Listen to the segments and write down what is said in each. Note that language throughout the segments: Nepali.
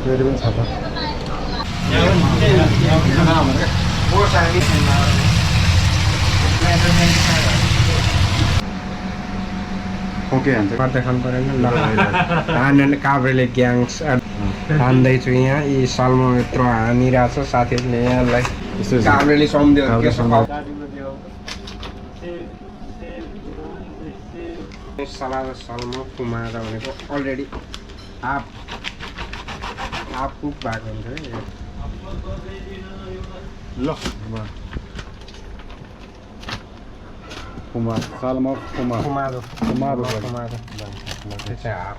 फेरि पनि छ त ओके हान्छ गर्दै खानु परेन ल हान्ने काभ्रेले ग्याङ्स हान्दैछु यहाँ यी सालमा यत्रो हानिरहेछ साथीहरूले यहाँलाई काभ्रेले सम्झ्यो सलाद सालमा कुमाएर भनेको अलरेडी हाफ कुक भएको हुन्छ है ल कुमार सालमा कुमार कुमारो कुमार कुमारो त्यो चाहिँ half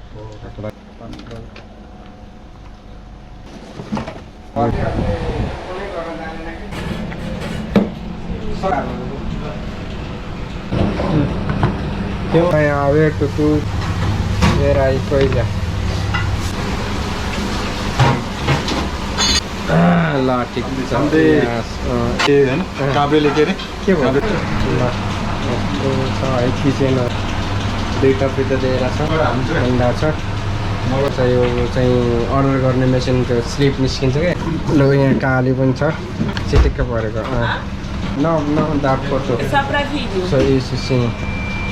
A ver, tú, ver ahí coisa. ल ठिक छ हैन काभ्रेले के रे के भयो ल छ है किचन दुईटा पिता दिएर छ अन्डा छ मलाई चाहिँ यो चाहिँ अर्डर गर्ने मेसिनको स्लिप निस्किन्छ क्या ल यहाँ काली पनि छ चिटिक्क परेको न दाप फोटो सो इस सी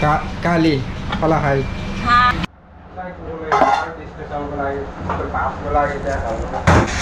काली फला खाइ भातको लागि त्यहाँ